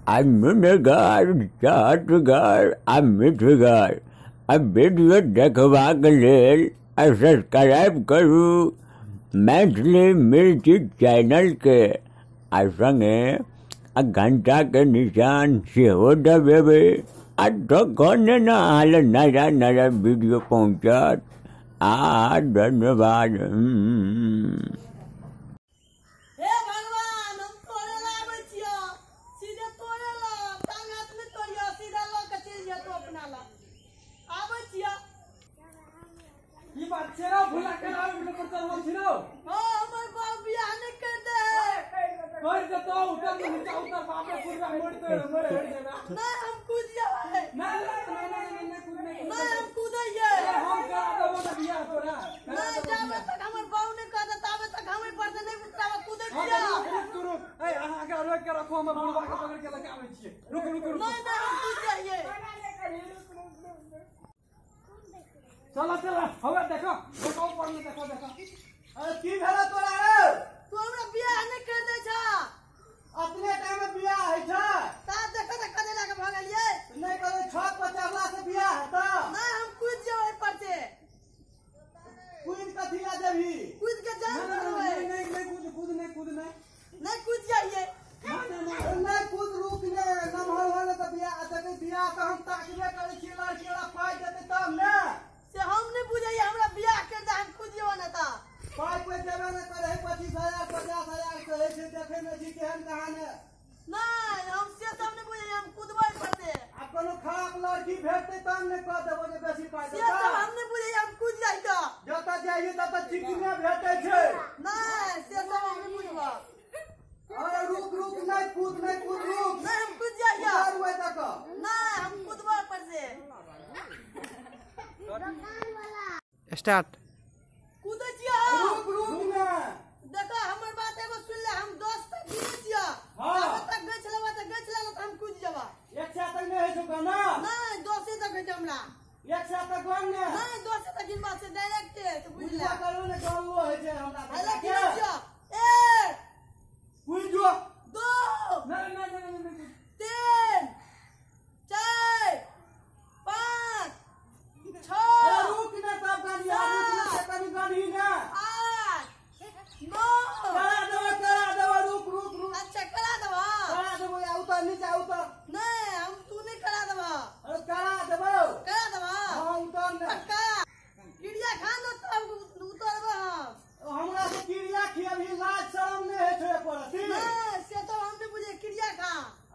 आ नुनगर चहटगर आ मिठगर आ वीडियो देखबाक लेल सब्सक्राइब करू मैथिली मिर्ची चैनलके आ संगे आ घंटा के निशान सेहो दबेबै आ तखन ने अहाँ लग नया नया वीडियो पहुँचत। आ धन्यवाद। हे भगवान, हम तोरे ला आबै छियौ, सीधे तोरे ला, टांग हाथ नहि तोड़ियौ, सीधा लऽ के चलि जेतौ अपना ला। आबै छियौ। ई बात छै रौ, भुला के आबै में पर चढ़ल छी रौ। हाँ, हमर बाप बियाह नहि कर दे है। कर देतौ, उतर नीचा उतर, बापे पूरा मर तो मर हट जेबा। नहीं हम कूद जेबै। ना ना ना ना ना कूद नहीं। नहीं हम कूदैये। हम करा देबो त बियाह तोरा। नहीं जाबे तक हमर बाप नहि कह दे ताबे तक हम एहि पर से नहि उतरब, कूदै छियै। रुक तू रुक, ए अहाँ के रोक के रखो, हम बुढ़वा के पकड़ के लके आबै छियै। रुक रुक रुक। नहीं नहीं हम कूद जाइए। चलो चलो, हवे देखो देखो ऊपर में देखो देखो। अरे की भेला तोरा रे? तू हमरा बियाह नहि कर दै छा। अपने टाइम में बियाह होइ छै। ता देखो त कदे लाके भगलियै। नहि कहै छत पर चढ़ला से बियाह हेतौ। नहीं हम कूद जेबै एहि पर से। कूद कथी ला जेबही? कूद के जान करबै। नहीं नहीं नहीं कूद कूद नहीं कूद नहीं। नहीं कूद जाइए। ना ना ना नहीं कूद, रुक ने नमहर होले त बियाह देतै। बियाह त हम ताकबे करै छियै, लड़की वाला पाइ देतै तब ने। से हम नहीं बुझैये, हमरा बियाह कर दे, हम कूद जेबै ने ता। पाइ कोइ देबे नहि करै है, 25,000 50,000 कहै छै, देखै नहि छी केहन कहानी। नहीं हम से सब नहीं बुझैये, हम कूदबै पर से। आ कोनो खराब लड़की भेटतै तब ने कह देबो जे बेसी पाइ से देतौ। सब हम नहीं बुझैये, हम कूद जाइ त। जतऽ जाइए ततऽ चिकने भेटै छै। नहीं से सब हम नहीं बुझबो। अरे रुक रुक, नहीं कूद नहीं कूद, रुक। नहीं हम कूद जाइए। उतारू एतऽ तक। नहीं हम कूदबै पर से। स्टार्ट। कूदै छियै। रुक रुक ने। देखो हमर बात एगो सुन ले, हम 10 तक गिनै छियै। हाँ। ताबे तक गछि लेबै त गछि लेबै, त हम कूद जेबै। 100 तक नहि होइ छौ गना? नहीं 10 तक होइ छै हमरा। 100 तक गन ने। नहीं 10 तक गिनबा से डायरेक्ट तो बुझ ले। बुझला करू ने, गनलो होइ छै हमरा। हेलो गिनै छियै। 1 कूद जो। 2 ना ना ना ना 3 4 5 6 अरे रुक ने, तब गाड़ी आ, रुक ने, कनी गाड़ी ने। 8 9। करा देबो करा देबो, रुक रुक रुक। अच्छा करा देबा। करा देबो, या उतर नीचा उतर। नहीं हम तू नहीं करा देबा। अरे करा देबो। करा देबा। हाँ उतर ने। पक्का। चिड़िया खा न तब उतरबो हम। हमरा से चिड़िया खियबही, लाज शरम नहि होइ छौ एको रत्ती। नहीं से तो हम नहीं बुझे चिड़िया खा।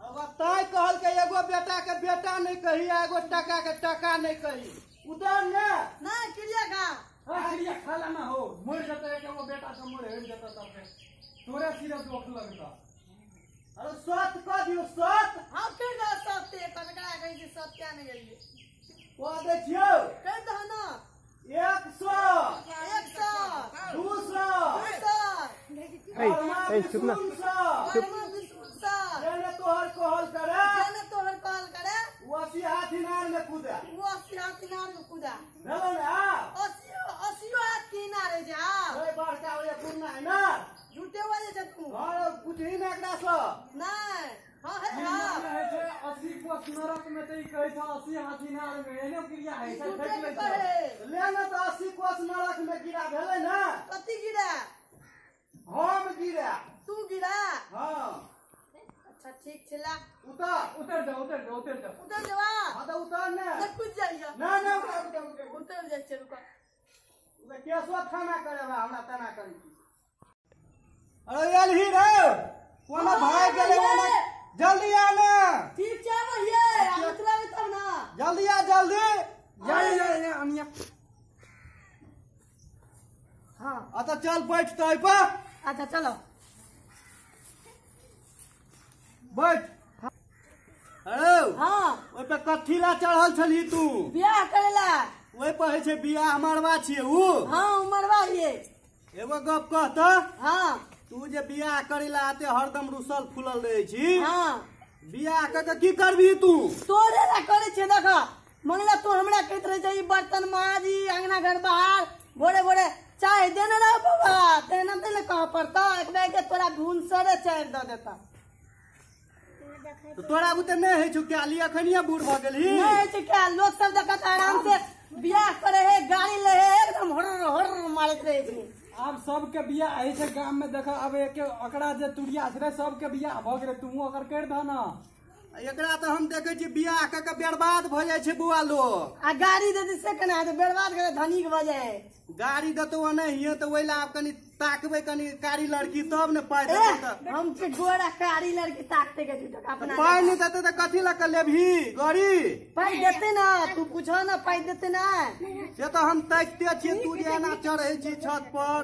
अब तैं कहलकै एगो बेटा के बेटा नहि कही आ एगो टका के टका नहि कही। उतर ने। नहीं चिड़िया खा। हां चिड़िया खा लेना हो, मर जेतै एक एगो बेटा से मर हट जेतै तब के तोरे सिरे दोख लगता। अरे सत कह दियौ सत। हाँ कर दो सत्य, कनकरा कहै छी सत्य नहीं गेलियै। कह दै छियौ। कर दहो ना। 100 100 200 200 ए चुप ना। 100। जेने तोहर कहल करे, जेने तोहर कहल करे, ओ 80 हाथ इनार में कूदे। ओ 80 हाथ इनार में कूदा। भेलो ने? 80 हाथ के इनार है जा। ओए बड़का ओए पुरना इनार। झूठे बाजै छै तू। हां बुझही ने एकरा से। नहीं हां है हां। है छै 80 कोस नरक में त ई कहै छै 80 हाथ इनार में एहनो क्रिया है छै, झूठे फेंक लै छै। कहै। ले ने त 80 कोस नरक में गिरा भेलै ने। कथी गिरा? हम गिरा। तू गिरा? हां। अच्छा ठीक छला। उतर उतर जा उतर जा उतर जा। उतर जेबा। हां त उतर ने। नहीं कूद जाइए। ना ना उतर उतर उतर। उतर जाइ छै रुका। उतर केसो थाना करेबा हमरा तना करै छी। अरे एलही रे, कोना भाग गेलै ओना, जल्दी आ ने। ठीक छै भैया, हम उतरबै तब ना। जल्दी आ जल्दी। जा जा जा अनिया। हां अच्छा चल बैठ त एहि पर। अच्छा चलो बैठ। अरे हां ओहि पे कथी ला चढ़ल छलही तू? बियाह करेला। ओहि पर होइ छै बियाह मरवा छियै ऊ। हां मरवा हियै। एगो गप कह त। हां तू जे बियाह करे ला आते हरदम रुसल फूलल रहै छी। हां बियाह क के की करबही तू? तोरे ला करै छियै देख। मंगला तू हमरा कहैत रहै छै ई बर्तन माजी, अंगना घर बाहर, भोरे भोरे चाय देने रहो बाबा, तेना ते ने कह पड़ता, एक बैग के तोरा भूनसरे चाय दऽ देता। तो तोरा बुते नहि होइ छौ कैली, अखनिये बूढ़ भऽ गेलही। नहीं होइ छै कैल, लोक सब देखत आराम से बियाह करे है, गाड़ी ले है, एकदम हर हर मारैत रहे छै। आब सबके बियाह होइ छै गाम में, देख आब एक ओकरा जे तुरिया छै सबके बियाह भऽ गेलै, तू ओकर करि दह ना। एकरा तऽ हम देखै छी बियाह कऽ के बर्बाद भऽ जाइ छै बौआ लोग। आ गाड़ी देती से केना हेतै, बर्बाद करे धनिक भऽ जाय। गाड़ी देतौ ओनाहिये तऽ ओहि लए आब कनि ताकबै कनि कारी लड़की तब ने पाइ देतौ। तऽ हम छै गोरा कारी लड़की ताकते के झूठक अपना पाइ नहि देतै तऽ कथी लऽ कऽ लेबही गाड़ी? पाइ देतै ना, तू पूछह ना, पाइ देतै ना। से तऽ हम ताकिते छियै, तू जे एना चढ़ै छी छत पर,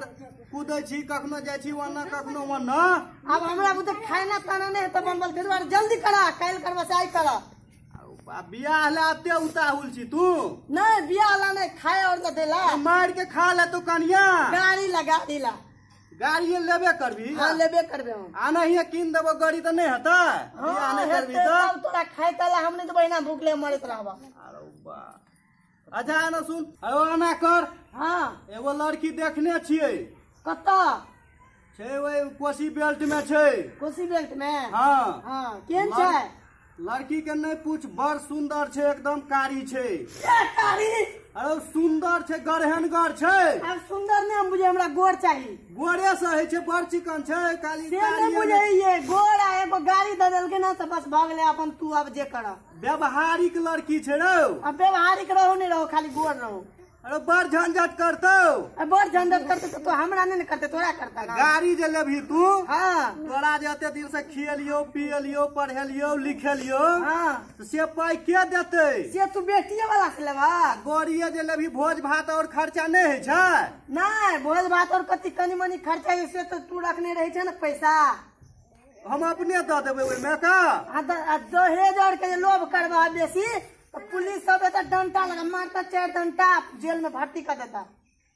कूदै छी, कखनो जाइ छी ओना कखनो ओना। आब हमरा बुते खाना ताना नहि हेतै बनबल, ताहि दुआरे जल्दी करा, काल्हि करबा से आइ करा। बियाह ला एते उताहुल छी तू? नहीं बियाह ला नहीं, खाए और न देला, मार के खा ले तू कनिया। गाड़ी ला, गाड़ी ला, गाड़ी लेबे करबी? हाँ लेबे करबे हम। आ नहीं कीन देबो गाड़ी तऽ नहि हेतै? बियाह नहि करबी तऽ तोरा खाए ला हम नहीं देबै, ना भूखले मरैत रहबा। अरे बा, अच्छा एना सुन, अरे एना कर। हाँ एगो लड़की देखने छियै। कतऽ छै? ओहि कोसी बेल्ट में छै। कोसी बेल्ट में? हाँ हाँ। केहन छै? लड़की के नहीं पूछ, बड़ सुंदर छै, एकदम कारी छै। कारी? अरे सुंदर छै, गरहनगर छै। अब सुंदर नहीं हम बुझे, हमरा गोर चाहिए। गोरे से होइ छै, बड़ चिकन छै, काली से नहीं बुझे, ये गोर आ एगो गाड़ी दे देलकै ना तऽ बस भऽ गेलै अपन, तू अब जे कर। व्यवहारिक लड़की छै रौ। अब व्यवहारिक रहो नहीं रहो, खाली गोर रहो। अरे बड़ झंझट करतौ। बड़ झंझट करते तो हमरा नहीं करते, तोरा करता ना। गाड़ी जे लेबही तू? हाँ। तोरा जे एते दिन से खियलियो पियलियो पढ़ेलियो लिखेलियो, हाँ, से पाइ के देतै? से तू बेटिये वाला से लेबा। गाड़िये जे लेबही भोज भात और खर्चा नहीं होइ छै? नहीं, भोज भात और कथी कनि मनि खर्चा से तो तू रखने रहे छै ना पैसा। हम अपने दऽ देबै ओहिमे का। दहेज और के लोभ करबा बेसी तो पुलिस सब एता डंटा लगा मारता, 4 डंटा जेल में भर्ती कर देता।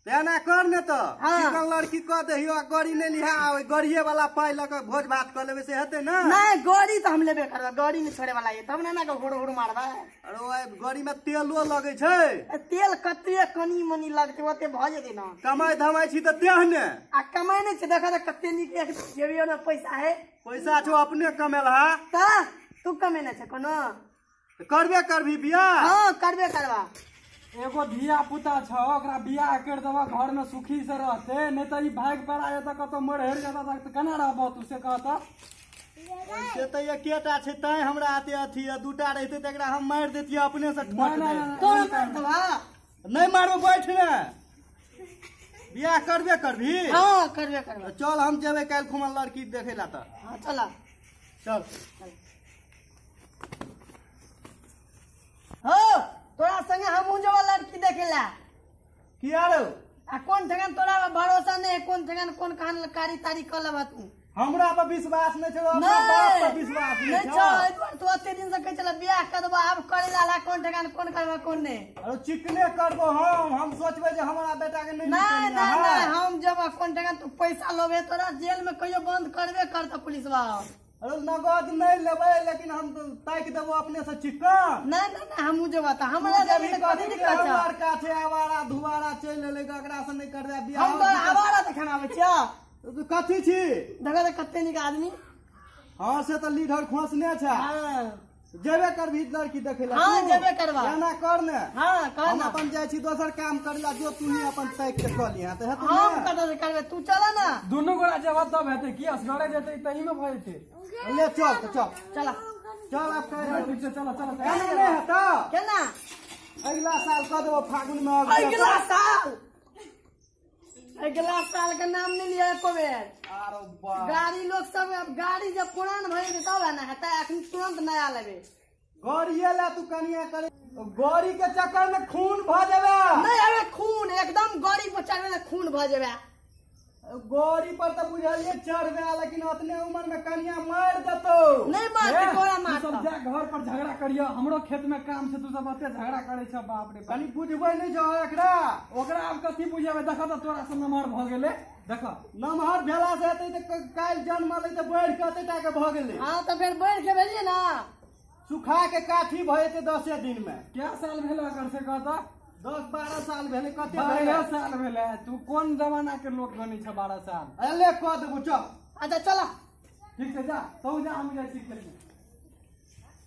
एना कर ने तऽ चिकन लड़की कऽ दहियो, आ गाड़ी नहि लिहा, गाड़िये वाला पाइ लऽ कऽ भोज भात कऽ लेबै से हेतै ना? नहीं गाड़ी तऽ हम लेबे करबै, गाड़ी नहीं छोड़े वाला ये, तब ने ना होड़ होड़ मारबै। अरे ओहि गाड़ी में तेलो लगै छै। तेल कते कनि मनि लगतै ओते भऽ जेतै ना। कमाइ धमाइ छी तऽ तेह ने। आ कमाइ नहि छै, देखऽ तऽ कते नीक एक जेबियो ने पैसा है। पैसा छौ अपने कमेलहा। तऽ तू कमेने छै कोनो? करबे करबी बियाह? हाँ करबे करबा। एगो धिया पुता छौ, ओकरा बियाह कर देबा, घर में सुखी से रहते, नहीं तऽ ई भागि पड़ा जेतऽ कतौ मरि हरि जेतऽ तऽ केना रहबऽ तू से कहतऽ? से तऽ एकेटा छै तैं हमरा एते अथी है, दूटा रहितै तऽ एकरा हम मारि दैतियै अपने से ठोक। नहीं मारबो, बैठ ने। बियाह करबे करबी? हाँ करबे करबे। चल हम जेबै काल्हि खुमा लड़की देखे ला तऽ। हाँ चल चल। हो तोरा संगे हमहूँ जेबै लड़की देखेला। किया रौ? आ कोन ठेकान तोरा पर भरोसा नहीं, कोन ठेकान कोन कान कारी तारी कऽ लेबह तू। हमरा पर विश्वास नहीं छौ, अपना बाप पर विश्वास नहीं छौ। एहि दुआरे तू एते दिन से कहै छलह बियाह कऽ देबह, आब करै ला कोन ठेकान कोन करबह कोन नहि। अरे चिकने करबो हम सोचबै जे हमरा बेटा के नहीं। नहीं नहीं नहीं, हम जब कोन ठेकान तू पैसा लेबे, तोरा जेल में कहियो बंद करबे करतऽ पुलिसवा। अरे नगद नहीं लेबै, लेकिन हम ताकि देबो अपने से चिकन। नहीं नहीं नहीं, हमहूँ जेबऽ तऽ हमरा जेबही तऽ कथी दिक्कत छौ? लड़का छै आवारा धुआरा चलि एलै, एकरा से नहीं करबै बियाह। हम तोरा आवारा देखन आबै छियौ। तू कथी छी? देखऽ तऽ कते नीक आदमी। हाँ से तऽ लीडर खोसने छै। हाँ जेबे करबी लड़की देखे ला? हाँ जेबे करबा। एना कर ने। हाँ कर हम ना। अपन जाइ छी दोसर काम करे ला, जो तू अपन ताकि के कऽ लिहा तऽ हेतौ हम ने। कतऽ से करबै, तू चल ना। दुनू गोरा जेबऽ तब हेतै, की असगरे जेतै तही में भऽ जेतै। ले चल तऽ चल चल चल आब काल्हि। ठीक छै चल चल। एना नहि हेतौ केना? अगिला साल कऽ देबो फागुन में। अगिला साल, अगिला साल के नाम नहीं लिया एको बेर। अरे बा, गाड़ी लोग सब अब गाड़ी जब पुरान भऽ जेतै तब ने हेतै, अखन तुरंत नया लेबै। गाड़िये ला तू कनिया करे, गाड़ी के चक्कर में खून भऽ जेबे। नहीं अरे खून एकदम गाड़ी पर चढ़बे खून भऽ जेबे। गाड़ी पर तऽ बुझलिए चढ़बे, लेकिन ओतने उम्र में कनिया मारि देतौ। नहीं मारते, तोरा तू सब मारतौ। जा घर पर झगड़ा करियो, हमरो खेत में काम छै, तू सब एते झगड़ा करै छ बाप रे। कनि बुझबै नहि छौ एकरा। ओकरा आब कथी बुझेबै, देखऽ तऽ तोरा से नमहर भऽ गेलै। देखऽ नमहर भेला से हेतै तऽ काल्हि जन्मलै तऽ बढ़ि कऽ एते टा के भऽ गेलै। हाँ तऽ फेर बढ़ि के भेलियै ना। सुखा के काठी भऽ जेतै 10 दिन में। क्या साल भेल एकर से कहतऽ? 10-12 साल भेलै। कते 12 साल भेलै। तू कोन जमाना के लोग गनै छ 12 साल? अरे कऽ देबो चल। अच्छा चल ठीक छै जा, तू जा, हम जाइ छी खेत में।